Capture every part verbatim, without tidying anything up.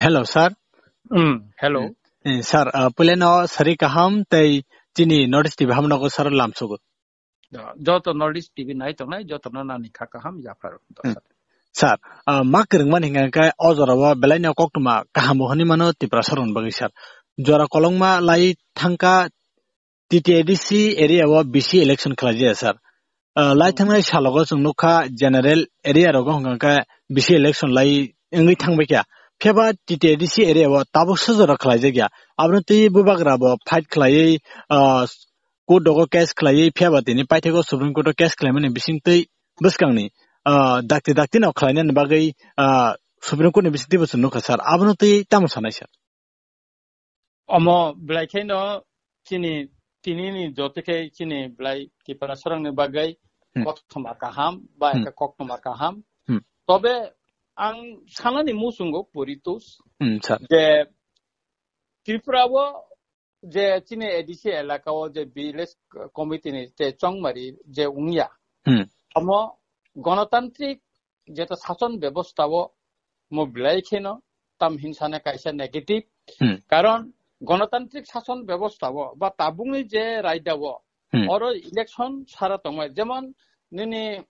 Hello, sir. Hmm, hello. Eh, sir, ah, puileno sari kaham tei chini North East T V hamnogo sir lamsugo. Joto North East T V nai tongnai, joto no nani kha kaham yaphar. Hmm. Sir, ah, ma kwrwngmani hingka khe o jorao belaino koktwma kaham bo hwnwi mano Tiprasa rokni bagwi, sir. Jora kolokma lai thangka T T A D C area o B C election khlaijaya, sir. Ah, lai Hmm. thangnai salogo chwng nukha general area rogo hwnka khe B C election lai wngwi thangbai kha. Phiya ba T T A D C area o tabuk sujaro khlaijakya. Abono twi bubagra bo fight khlaiwi, ah, court rogo case khlaiwi, phiya ba tini paithakgo Supreme Court o case khlaimani bisingtwi bwskangni, ah, dakti dakti no khlainani bagwi, ah, Supreme Court ni bisingtwi bo chwng nukha, sir. Abono twi tamo sanai, sir? Omo belai khe no chini tini ni joto khe chini belai Tiprasa rokni bagwi Hmm. koktwma kaham ba Hmm. ekha koktwma kaham. Hmm. Tobe ang sanani muchungo poritus Hmm, sir. je Tripura o je chini A D C elaka o je village committee ni je chongmari je wngya. Hmm. Omo gonotantrik jeta sason bebostha o mo belai kheno tam hinsana kaisa negative. Hmm. Karon gonotantrik sason bebostha o ba tabukni je raida o Hmm. oro election sara tongmai. Jemon nini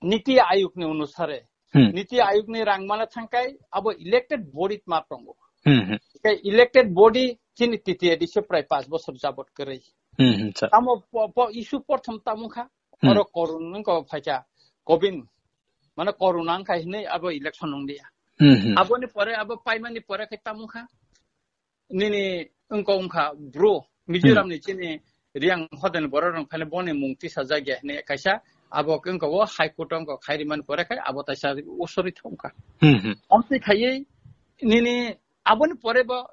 Niti Ayog ni onusare, Hmm. Niti Ayog ni rang mana thangkai abo elected body ma tongo. Hmm, hmm. Ke elected body chini T T A D C prai pas bosor jabot kwrwi. Hmm, hmm, sir. Tamo po, po issue porthom tamo kha. Hmm. Oro Korun nung ko phaikha Kobin. Mane Korun ang khai hinwi abo election nung dia. Hmm, hmm. Aboni pore abo paimani pore khai tamo kha. Nini wngkha wngkha bro, Mizoram Hmm. ni chini Riang hotel borok rok phane boni mung tisa jagya hinwi kaisa abo wngkha o High Court wngkha khairi man pore khai abo taisa usori thongkha. Hmm, hmm. Amtwi khaiwi nini aboni pore bo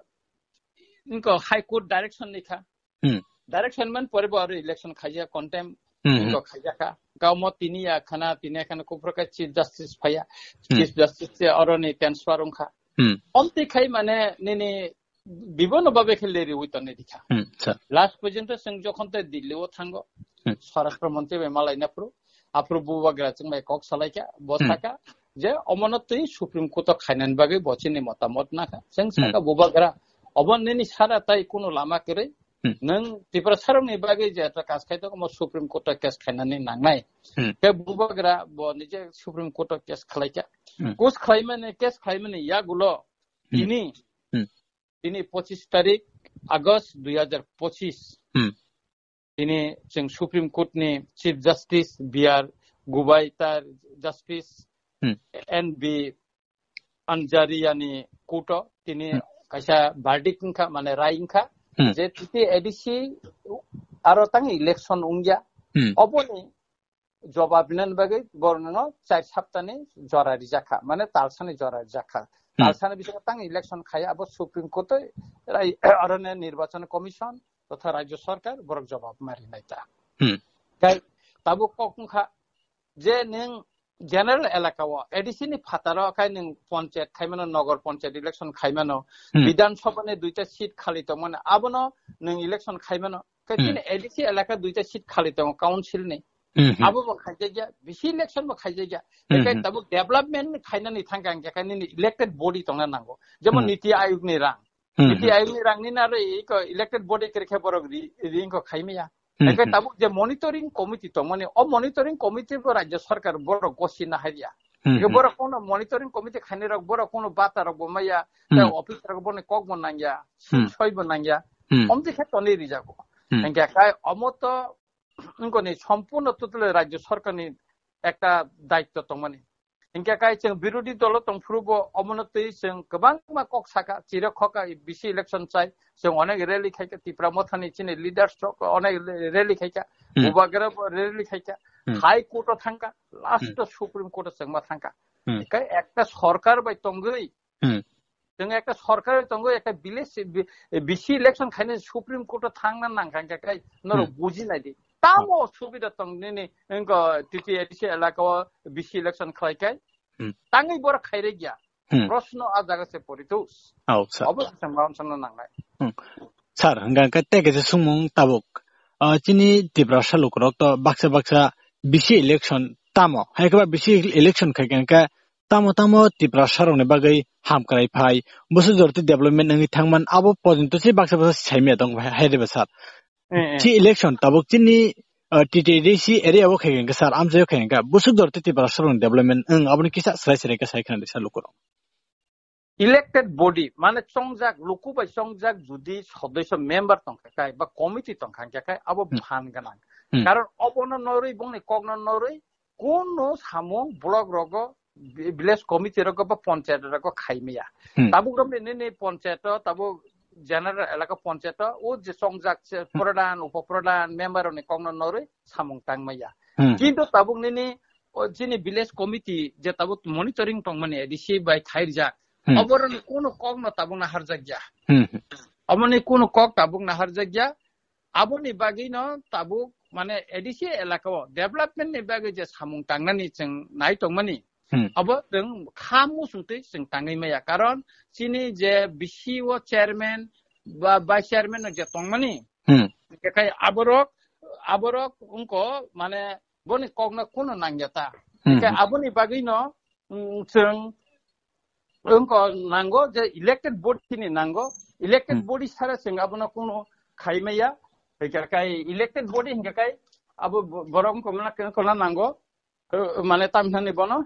wngkha High Court direction ni kha. Hmm. Direction man pore bo aro election khaijak contempt Hmm, hmm. wngkha khaijak kha. Gao mo tini ya khana, tini ya khana kuphur kha Chief Justice phaiya. Hmm. Chief Justice se aro ni transfer wngkha. Hmm. Amtwi khai mane nini bibono babe khe leri wi tonne dikha. Hmm, sir. Last porjonto chwng jokhon te Delhi o thango, Hmm. Swarashtra Mantri bai malai na phuru, aphuru bubagra chwng bai kok salai kha, bo Hmm. saka je omono twi Supreme Court o khainani bagwi bo chini motamot na kha. Chwng Hmm. saka bubagra obo nini sara tai kunu lama kwrwi, Hmm. nwng Tiprasa rokni bagwi je ta kas khai tongo, omo Supreme Court o case khainani nangnai. Hmm. Khe bubagra bo nije Supreme Court o case khlai kha. Hmm. Case khlaimani, case khlaimani yagulo Hmm. tini Hmm. Tini pochis tarik August dui hajar pochis. Hmm. Tini chwng Supreme Court ni Chief Justice B R Gubai tar Justice Hmm. N B Anjaria ni court o tini Hmm. kaisa verdict wngkha, mane rai wngkha Hmm. je T T A D C aro tang election wngya. Hmm. Oboni jobab rinani bagwi borokno char saptani jora rijak kha, mane talsani jora rijak kha. Hmm. Talsani bisingo tang election khai abo Supreme Court oi rai-, aroni Nirbachon Commission totha Rajya Sarkar borok jobab ma rinai ta. Hmm. Kai tabuk kok wngkha je nwng general elaka o A D C ni phataro khai nwng ponchayat khaimano, nogor ponchayat election khaimano, Hmm. Bidhan Sabha ni duita seat khali tongmani abono nwng election khaimano. Kai Hmm. chini A D C elaka duita seat khali tongo council ni. Hmm, hmm. Abo bo khaijak ya, B C election bo khaijak ya. Hmm, Ekai hmm. tabuk development ni khainani thangka hingke kai nini elected body tongna nango. Jemon Hmm. Niti Ayog ni rang. Hmm, Niti hmm. Ayog ni rang ni naro iko elected body kere khe borok ri, ri iko khaimaya. Hmm, Ekai hmm. tabuk je monitoring committee tongmani, o monitoring committee bo Rajya Sarkar borok gosi na haiya. Hmm, Iko hmm. borok kono monitoring committee khainai rok borok kono bata rok bo maya, Hmm. tei office rok boni kok bo nangya, Hmm. soi bo nangya. Hmm. Omte khe tonwi rijago. Hmm. Hingke kai omo to wngkoni sompurno totally Rajya Sarkar ni ekta daitto tongmani. Hingke kai chwng birodhi dolo tongphuru bo omono twi chwng kwbangma kok saka, chirok khoka, B C election chai, chwng onek rally khaika, Tipra Mothani chini leaders rok onek rally khaika, Hmm. Bubagra bo rally khaika, Hmm. High Court o thangka, last Hmm. o Supreme Court o chwngma thangka. Hmm. Kai ekta sorkar bai tongwi, Hmm. Chwng ekta sorkar tongo, ekta village, bi-, B C election khaina Supreme Court o thangna nangkha, hingke kai norok Hmm. buji nai di. Tamo Hmm. subida tong nini, wngko T T A D C elaka o B C election khlai kai. Hmm. Tangwi borok khairek ya. Hmm. Proshno a jaga se poritus. Oh, sir. Obo se chwng ma unsana nangnai. Hmm. Sir, hingka khe tei kaisa sumung tabuk. Ah, chini Tiprasa lukurok to baksa baksa B C election tamo. Hai khe ba B C election khai khe tamo tamo Tiprasa rokni bagwi hamkrai phai, bwswk jorti development wngwi thangman, abo porjonto se baksa baksa saimaya tong hai, hai de ba sir. Eh, eh. Chi election tabuk chini, uh, T T A D C area o khai kha sir, amchai o khai kha, bwswk jorti Tiprasa rokni development wng, aboni kisa srai srai khe sai khna di sir lukurok. Elected body, mane chongjak, luku bai chongjak, judi sodosyo member tongkha kai, ba committee tongkha hwnkhe kai, abo Hmm. phan gwnang. Hmm. Karon obono norwi, bongni kokno norwi, kono samung block rogo, vi-, village committee rogo ba panchayat rogo khaimaya. Hmm. Tabuk romni nini panchayat o, tabuk general elaka panchayat o, o je chongjak se Hmm. pradhan, upo pradhan, member rokni kokno norwi samung tangmaya. Hmm. Kintu tabuk nini, o chini village committee je tabuk monitoring tongmani A D C bai khairjak, Hmm. oboroni kono kokno tabuk naharjakya. Hmm. Omoni kono kok tabuk naharjakya. Aboni bagwino tabuk mane A D C elaka o development ni bagwi je samung tangnani chwng nai tongmani. Hmm. Abo chwng kha muchungtwi chwng tangwi maya. Karon chini je B C O chairman ba vice chairman no je tongmani. Hmm. Hingke kai aborok, aborok wngko mane boni kokno kono nangya ta. Hmm. Hingke aboni bagwino, mm, chwng wngko nango je elected body ni nango. Elected Hmm. body sara chwng abono kono khaimaya. Hingke kai elected body hingke kai abo bo-, borok wngko mane kono nango. Eh, mane tamhinani bono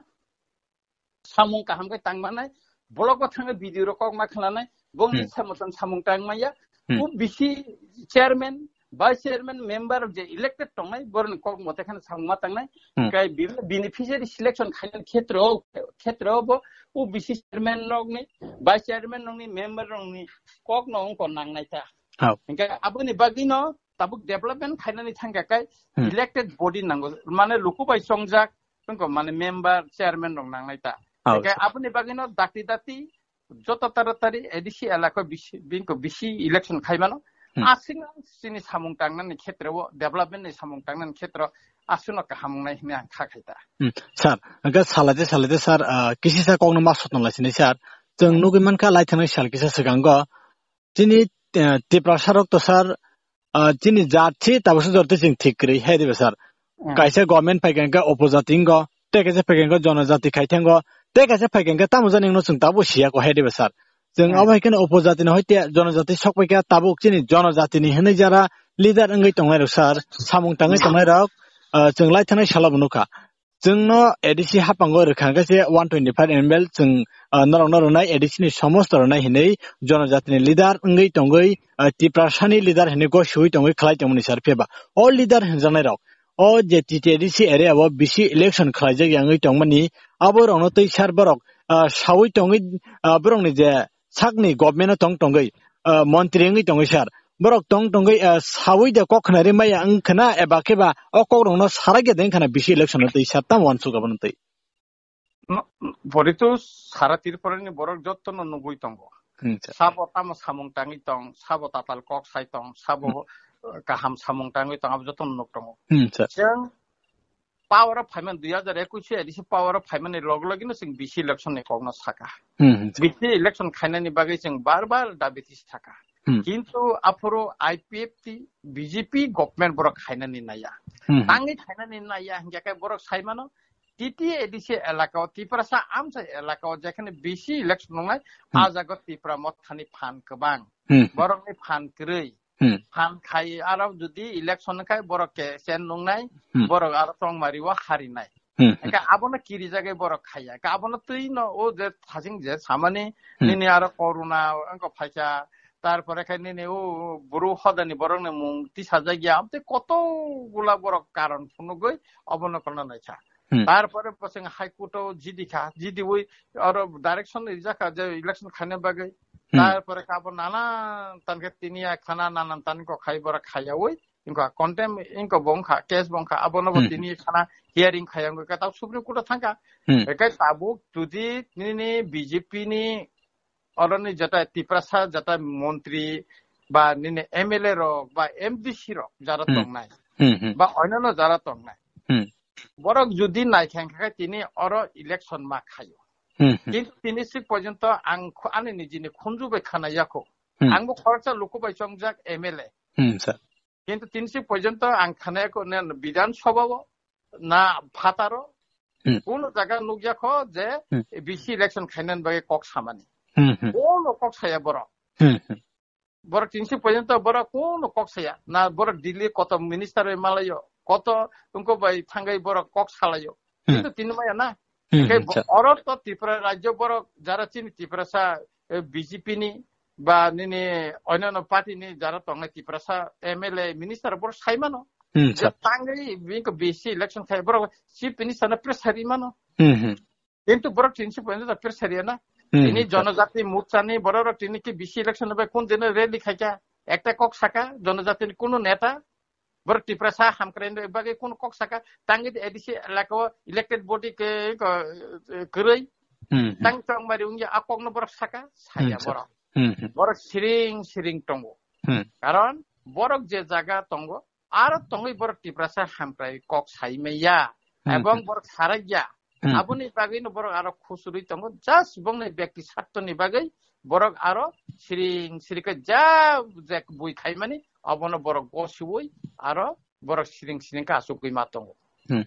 samung kaham khe tang manai, block o thangwi video rok kok ma khwnanai, bongni Hmm. samotan samung tang maya, Hmm. O B C chairman, vice chairman, member je elected tongnai, boroni kok mote kheno samung ma tangnai, Hmm. kai bi-, beneficiary selection khainani khetro, khetro bo O B C chairman rokni, vice chairman rokni, member rokni kok no wngko nangnai ta. Hao. Hingke aboni bagwino tabuk development khainani thangkha kai Hmm. elected body nango, mane luku bai chongjak, wngkha mane member, chairman rok nangnai ta. Hao, Hingke sir. Aboni bagwino dakti dakti joto taratari A D C elaka bisi, bini ko bisi election khaimano. Hmm. Aswkno chini samung tangnani khetreo, development ni samung tangnani khetro aswkno kaham wngnai hwnwi ang kha khai ta. Hmm. Sir, hingke salaide salaide sir, ah, kisisa kokno ma sotong lai sini sir. Chwng nugwi mankha lai thangnai sal kisa swkango. Chini, eh, Tiprasa rok to sir, ah, chini jat si tabuksa jorti chwng thik kwrwi, hai diba sir? Hmm. Kaisa government phai khe opojati wngo, tei kaisa phai khe jonojati khai thango, tei kaisa phai khe tamo jani wngno chwng tabuk siya ko, hai diba sir? Chwng Hmm. abo hai kheno opojati no hoite jonojati sok pai kha, tabuk chini jonojati ni hinwi jara leader wngwi tongnai rok sir, samung tangwi tongnai rok, ah, chwng lai thangnai salo bo nukha. Chwngno A D C haphango rwkha hwnkhe se one twenty five M L chwng, ah, norokno rwnai, A D C ni somosto rwnai hinwi jonojatini leader wngwi tongwi, ah, Tiprasani leader hinwi gosiwi tongwi khlai tongmani sir phiyaba. O leader hinjaknairok, o je T T A D C area o bisi election khlaijak ya wngwi tongmani, aborokno twi sir borok, ah, sawi tongwi, ah, borokni je sakni government o tong tongwi, ah, montri wngwi tongwi sir. Borok tong tongwi, ah, sawi de kok khna ri maya wng khna eba khe ba o kok rokno sarai ge de wng khna bisi election o twi sir tamo uansuk abono twi. No, pori to sara Tripura ni borok jotto no nugwi tongo. Hmm, sir. Sabo tamo samung tangwi tong, sabo tatal kok sai tong, sabo, Hmm. eh, kaham samung tangwi tong, abo jotto no nuk tongo. Hmm, sir. Chwng power o phaiman dui hajar ekush A D C power o phaimani log login no chwng bisi election ni kok no saka. Hmm, hmm, sir. Bisi election khainani bagwi chwng bar bar dabi this thaka. Hmm. Kintu aphuru I P F T, B J P government borok khainani naya. Hmm, hmm. Tangwi khainani naya hingya khe borok saimano T T A D C elaka o, Tiprasa amchai elaka o jekhane bisi election wngnai, Hmm. a jaga Tipra mothani phan kwbang. Hmm. Borokni phan kwrwi. Hmm. Phan khai aro jodi election khai borok ke chen nungnai, Hmm. borok aro tongmari o harinai. Hmm. Eka abono kiri jagai borok khaiya. Eka abono twi no o je thajing je samani Hmm. nini aro corona wngkha phaikha. Tarpore khai nini o buru hodani borokni mung tisajak ya. Amtwi koto gula borok karon phunugwi obono kono naikha. Hmm. Tarpore bosong High Court o jidi kha, jidi wi aro direction rijak kha je election khaina bagwi. Hmm. Tarpore kha abo nanan tan khe tini ya khana nanan tan ko khai borok khaiya wi. Inko contempt, inko bo wngkha, case bo wngkha, abono bo Hmm. tini khana hearing khaiya wngkha, tabo Supreme Court o thangkha. Hmm. Ekai tabuk jodi nini B J P ni oroni jata Tiprasa jata montri ba nini M L A rok ba M D C rok jara Hmm. tongnai. Hmm, hmm. Ba onyono jara tongnai. Hmm. Borok jodi naikha hwnkha khe tini oro election ma khaio. Hmm, hmm. Kintu tini sik porjonto ang khu-, ani nijini khunju bai khana yakho. Hmm. Ang bo khoroksa luku bai chongjak M L A. Hmm, sir. Kintu tini sik porjonto ang khana yakho na Bidhan Sabha o, na phataro, Hmm. Kuno jaga nukya kho je Hmm. B C election khainani bagwi kok samani. Hmm, hmm. Kuno kok saya borok. Hmm, hmm. Borok tinsi porjonto borok kuno kok saya. Na borok Delhi koto minister bai malayo, koto wngko bai thangwi borok kok salayo. Hmm. Kintu tini maya na. Hmm, Hingke hmm, bo-, sir. Oro to Tripura rajyo borok jara chini Tiprasa, eh, B J P ni ba nini onyono party ni jara tongnai Tiprasa M L A minister borok saimano. Hmm, Je sir. Tangwi bini ko B C election khai borok chief minister na pressure rimano. Hmm, hmm. Kintu borok tinsi porjonto pressure ya na. Hmm, Tini hmm, sir. Jonojati Morcha ni borok rok tini ki B C election bai kun dino rally khaika, ekta kok saka, jonojati ni kuno neta, borok Tiprasa hamkrai ni bagwi kuno kok saka, tangwi A D C elaka o elected body ke, ko, eh, kwrwi, Hmm, hmm. Tang chongmari wngya a kokno borok saka, saya Hmm, sir. Borok. Hmm, hmm. Borok siring siring tongo. Hmm. Karon borok je jaga tongo, aro tongwi borok Tiprasa hamkrai kok sai maya. Hmm, Ebong hmm. Borok sarakya. Hmm. Aboni bagwino borok aro khusurwi tongo. Just bongni bekti sartoni bagwi borok aro siring siring khe ja je bui khaimani, abono borok gosiwi aro borok siring siring khe achukgwi ma tongo. Hmm.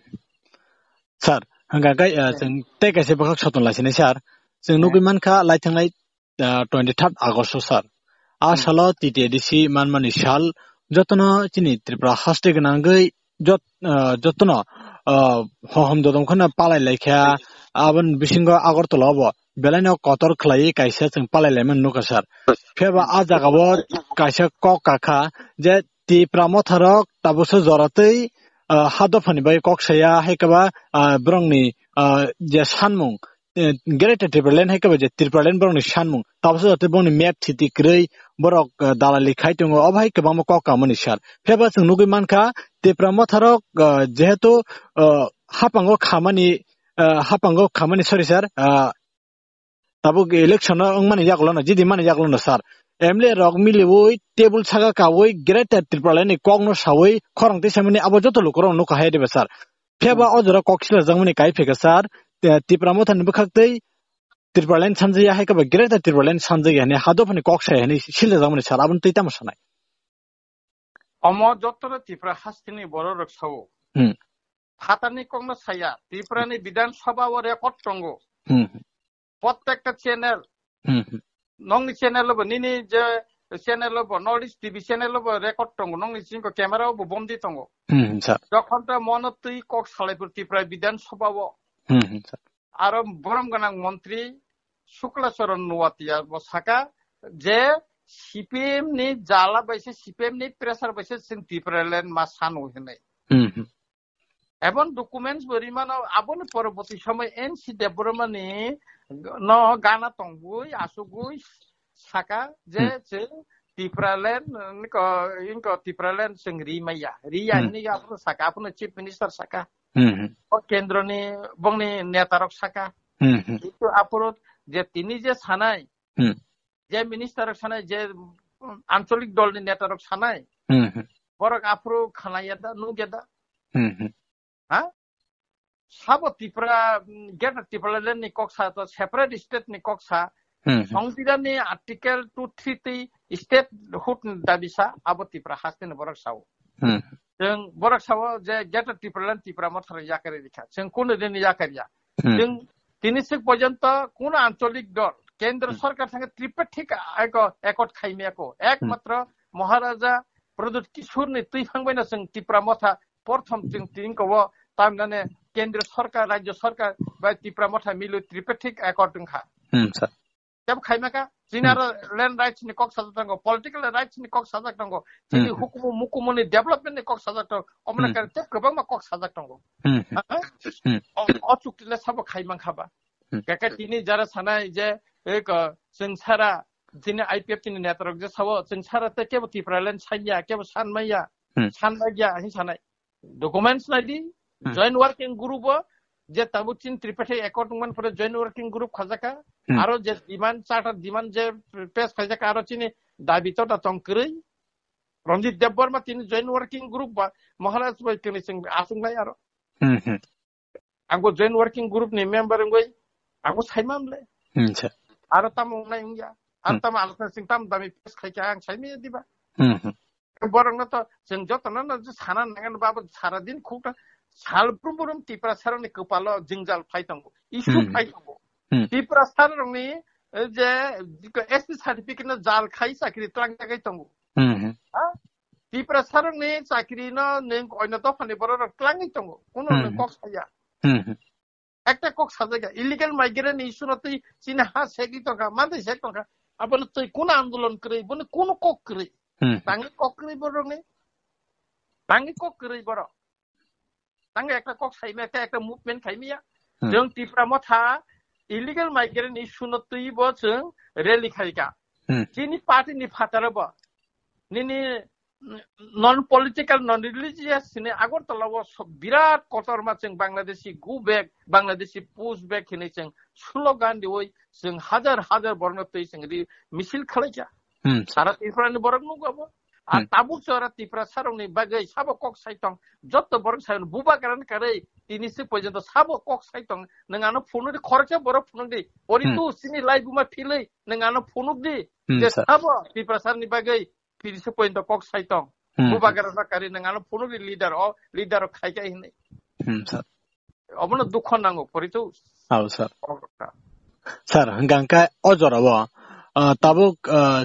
Sir, hwnkha khe, uh, Hmm. Chwng tei kaisa bwkhak soton laisini, sir. Chwng Hmm. Nugwi mankha, lai thangnai ah, twenty third August o sir. A Hmm. Salo T T A D C manmani sal, jotono chini Tripura haste gwnangwi jot-, ah, jotono, ah, hohom dodom kheno palai laikha, aboni bisingo Agartala obo belaino kotor khlaiwi kaisa chwng palai laimani nukha sir. Phiyaba a jagao kaisa kok kakha je Tipra motharok tabukso joratwi, ah, ha dophani bai kok saya hai khe ba, ah, borokni, ah, je sanmung, eh, Greater Tipraland hai khe ba je Tipraland borokni sanmung. Tabukso joratwi borokni map thiti kwrwi borok, ah, dalali khai tongo. Obo hai kwbangma kok kamani sir. Phiyaba chwng nugwi mankha Tipra motharok, ah, jehetu, ah, hapango khamani, ah, hapango khamani, sorry sir, ah, Tabuk election o wngmani yagulono, jidi mani yagulono sir. M L A rok miliwi table saka kawi Greater Tipraland ni kokno sawi khorang twi samani abo joto lukurok nukha hai diba sir. Phiyaba Hmm. O jora kok silajakmani kai phika sir, te-, Tipra mothani bwkhaktwi Tipraland sanjaya hai khe ba Greater Tipraland sanjaya hwnwi ha dophani kok sai hwnwi silajakmani sir, aboni twi tamo sanai? Omo jotono Tripura hasteni bororok sao. Hmm. Phatarni kokno saya, Tripurani Bidhan Sabha o record tongo. Hmm. Prottekta channel, Hmm. Nongni channel bo, nini je channel bo, North East T V channel bo record tongo, nongni singko camera bo bomdi tongo. Hmm, sir. Jokhon ta mono twi kok salaipur Tripura Bidhan Sabha o. Hmm, sir. Aro borom gwnang montri Shukla Charan Noatia bo saka je C P M ni jala bai se, C P M ni pressure bai se chwng Tipraland ma sanu hinwi. Hmm, hmm. Ebon documents bo rimano, aboni poroboti somoi N C Debbarma ni no gana tongbui, asugui saka je Hmm. Chwng Tipraland, niko, inko Tipraland chwng ri maya. Ri ya Hmm. Hinwi aphuru saka, aphuru Chief Minister saka. Hmm, hmm. O kendroni bongni netarok saka. Hmm, hmm. Kintu aphuru je tini je sanai, Hmm. Je minister rok sanai, je, um, ancholik dol ni neta rok sanai, Hmm, hmm. Borok aphuru khanaya da, nugya da. Hmm, hmm. Ha? Sabo Tripura, um, Greater Tipraland ni kok sa, to separate state ni kok sa, Hmm, hmm. Songbidan ni Article two three twi statehood ni dabi sa, abo Tripura haste ni borok sao. Hmm. Chwng borok sao je Greater Tipraland Tripura motha rok yakari rikha. Chwng kunu din yakari ya. Hmm. Chwng tini sik porjonto kuno ancholik dol, kendro Hmm. Sorkar thangwi tripartite eko accord khaimiyako. Hmm. Ekmatro Maharaja Pradyut Kishore ni twi phang baino chwng Tipra motha porthom chwng tini ko tamnane kendro sorkar, rajyo sorkar bai Tipra motha milo tripartite accord wngkha. Hmm, sir. Kebo khaimaka, chini Hmm. Aro land rights ni kok sajak tongo, political rights ni kok sajak tongo, chini Hmm. Hukumu mukumu ni development ni kok sajak tongo, omna Hmm. Kare tep kwbangma kok sajak tongo. Hmm. Ha? Hmm. O, o chukti le sabo khaimang khaba. Hmm. Kaka tini jara sanai je, ek, chwng sara, chini I P F T ni neta rok je sao, chwng sara te kebo Tipraland sanya, kebo sanmaya, Hmm. Sanmaya, hin sanai. Documents nai di, Hmm. Joint working group o, je tabuk chini tripartite accord wngmani pore joint working group khajaka, Hmm. Aro je demand, charter demand je pass khaijaka, aro chini dabi to da tong kwrwi. Ranjit Debbarma tini joint working group ba Maharaj bai tini chwng achuk nai aro. Hmm, hmm. Ang bo joint working group ni member wngwi, ang bo saimam le. Hmm, sir. Aro tamo wngnai wngya. Aro Hmm. Tamo alochona chwng tamo dami pass khaikha ang saimaya diba. Hmm, hmm. Borokno to chwng jotono no je sana nangani babo sara din khukta Salbrum brum Tiprasarokni kwpalo jwngjal phai tongo, issue Hmm. phai tongo. Hmm. Tiprasarokni, eh, je S T certificate no jal khai chakri tlangjagwi tongo. Hmm, hmm. Ha? Tiprasarokni chakri no nwng oino dophani bororok tlangwi tongo. Kuno Hmm, nwng hmm. kok saya. Hmm, hmm. Ekta kok sajagya, illegal migrant issue no twi chini ha segwi tongkha, mantwi seg tongkha. Abono twi kuno andolon kwrwi, bono kuno kok kwrwi. Hmm. Tangwi kok kwrwi borokni? Tangwi kok kwrwi borok? Tangwi ekta kok saimaya, ekta, ekta movement khaimaya. Hmm. Chwng Tipra Motha illegal migrant issue no twi bo chwng rally khaika. Hmm. Chini party ni phataro bo. Nini non political, non religious hini Agartala o so-, birat kotorma chwng Bangladeshi go back, Bangladeshi push back hini chwng slogan diwi chwng hajar hajar borno twi chwng ri misil khalaikha. Hmm, sir. Sara Tripura ni borok nukgo abo. A Hmm. tabuk chora Tiprasarokni bagwi sabo kok saitong, jotto borok saitong, bubagrani karwi tini se porjonto sabo kok saitong, nwng ano phunuk di, khoroksa borok phunuk di, ori Hmm. tu sini lai buma philwi, nwng ano phunuk di, Hmm, je sir. Sabo Tiprasarni bagwi tini se porjonto kok saitong, Hmm. bubagrani karwi nwng ano phunuk di leader o, leader o khaika hinwi. Hmm, sir. Obono dukho nango, poritu. Abo, sir. Obo ka. Sir, hwnkha hwnkhe o jorao, ah, tabuk, ah,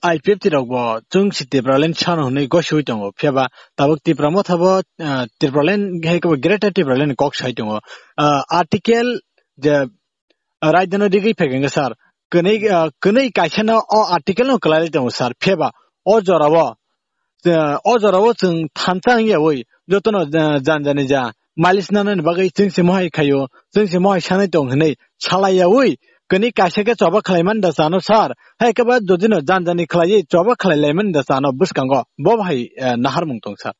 I P F T rok bo chwng si Tipraland sano hwnwi gosiwi tongo. Phiya ba tabuk Tipra Motha bo, ah, Tipraland hai khe bo Greater Tipraland kok sai tongo. Ah, article je, ah, raidano rigwi phai khe sir, kwnwi, ah, kwnwi kaisa no o article no kwlai tongo sir. Phiya ba o jorao, ah, o jorao chwng thansa wngya wi jotono, ah, jan jani ja malis nanani bagwi chwng se mohai khaio, chwng se mohai sanai tong hwnwi salai ya wi. Kwnwi kaisa khe choba khlai man da chano sir. Hai khe ba jodi no jan jani khlai choba khlai lai man da chano bwskango. Bo bahai, eh, naharmung tong sir.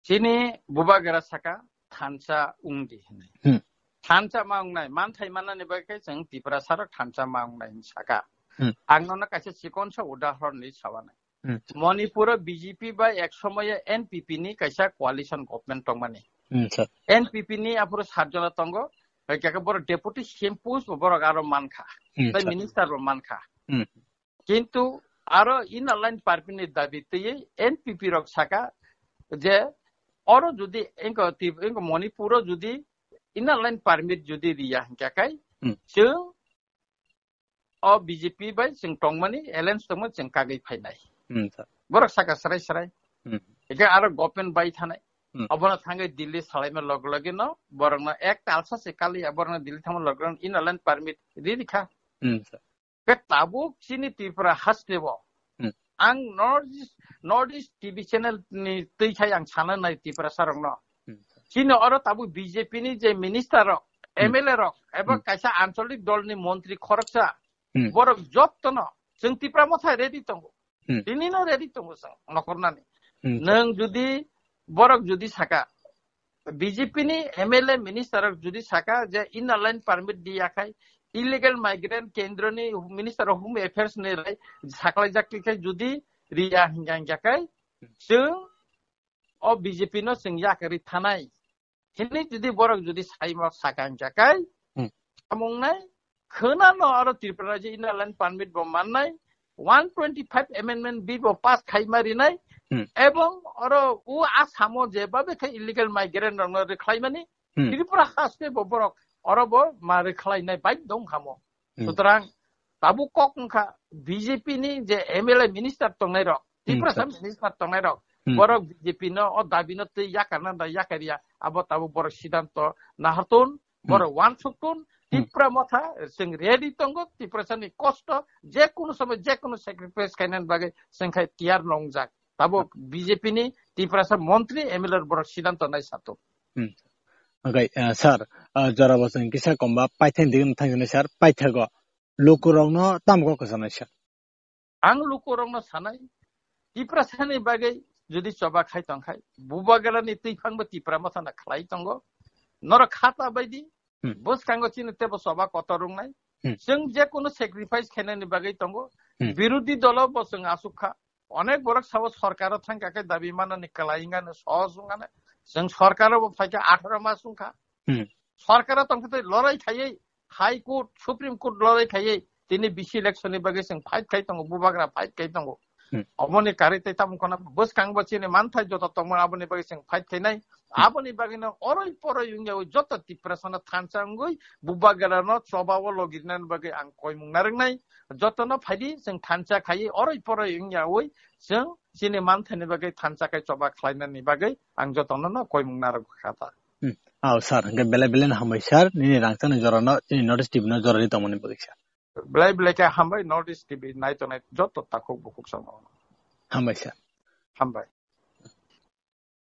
Chini bubagra saka thansa wngdi hwnwi. Hmm. Thansa ma wngnai, manthai manani bagwi khe chwng Tiprasarok thansa ma wngnai hwnwi saka. Hmm. Ang nono kaisa chikonsa udahoron ni sawanai. Hmm. Manipur o B J P bai ek somoyo N P P ni kaisa coalition government tongmani. Hmm, sir. N P P ni aphuru sat jona tongo, hai khe borok deputy C M post bo borok aro mankha. Hmm, tei sir. Minister bo mankha. Hmm. Kintu aro inner line permit ni dabi twiwi N P P rok saka je oro jodi engko ti-, engko Manipur o jodi inner line permit jodi riya hingkha kai, Hmm. chwng o B J P bai chwng tongmani, alliance tongmani chwng kagwi phainai. Hmm, sir. Borok saka srai srai. Hmm. Eke aro government bai thanai. Hmm. Obono thangwi Delhi salaima log logi no borokno ek talsa se kaliya borokno Delhi thangma log logi inner line permit ri rikha. Hmm, sir. Ke tabuk chini Tripura haste bo. Hmm. Ang North East, North East T V channel ni twi khai ang sana nai Tripura sarokno. Hmm. Chini oro tabuk B J P ni je minister rok, Hmm. M L A rok, eba Hmm. kaisa ancholik dol ni montri khoroksa, Hmm. borok jottono chwng Tipra Motha ready tongo. Hmm. Tini no ready tongo chwng nokornani. Hmm. Nwng jodi borok jodi saka, B J P ni M L A minister rok jodi saka je inner line permit di yakhai illegal migrant kendro ni minister of home affairs ni rai saklai jak kai jodi riya hingga hingga kai chwng o B J P no chwng yakarwi thanai. Hini jodi borok jodi saima sakang jakai, Hmm. amung nai, khwna no aro Tripura je inner line permit bo mannai, one twenty-five amendment bill bo pass khaima rinai, Hmm. ebong oro u Assam o je babe khe illegal migrant rok no rikhlaimani, Hmm. Tripura haste bo borok oro bo ma rikhlainai bai dong khamo. Hmm. Sutrang tabuk kok wngkha B J P ni je M L A minister tongnai rok, Hmm, Tiprasa sir. Minister tongnai rok, Hmm. borok B J P no o dabi no twi yakarna da yakarya, abo tabuk borok sidanto nahartun, Hmm. borok wansuk tun, Hmm. Tipra Motha chwng ready tongo, Tiprasa ni kosto je kunu somoy je kunu sacrifice khainani bagwi chwng khai tiyar nongjak. Tabuk B J P ni Tiprasa montri M L A borok sidanto nai satung. Hmm. Okay, uh, sir, uh, jora bo chwng kisa komba paithak digini thangjaknai sir, paithago lukurokno tamo kok kwchanai sir? Ang lukurokno sanai, Tiprasani bagwi jodi choba khai tongkhai, bubagrani twiphangbo Tipra Mothano khlai tongo. Norok khata baidi, Hmm. bwskango chini teibo choba kotor wngnai. Hmm. Chwng je kunu sacrifice khainani bagwi tongo. Hmm. Birodhi dolo bo chwng asuk kha. Onek borok sabo sorkaro thangkha khe dabi manani kwlai wngani sohos wngani. Chwng sorkaro bo phaikha atharo mas wngkha. Hmm. Sorkaro tongkhe tei lorai khaiwi High Court, Supreme Court lorai khaiwi tini bisi election ni bagwi chwng fight khai tongo, bubagra fight khai tongo. Hmm. Oboni karwi tei tamo khona bwskang bo chini manthai joto tongma aboni bagwi chwng fight khainai. Aboni bagwi no oroi poroi wngya oi joto Tiprasa no thansa wngwi bubagra no choba o logi rinani bagwi ang koimung narwknai. Joto no phaidi chwng thansa khai oroi poroi wngya oi chwng chini manthani bagwi thansa khai choba khlainani bagwi ang joto no no koimung narwk kha ta. Hmm. Aw, sir, hwnkhe belai belai no hambai, sir. Nini rangchakni jorano chini North East T V no jorari tongmani bagwi, sir. Belai belai khe hambai North East T V nai tongnai joto takhuk bukhuk songno. Hambai, sir. Hambai.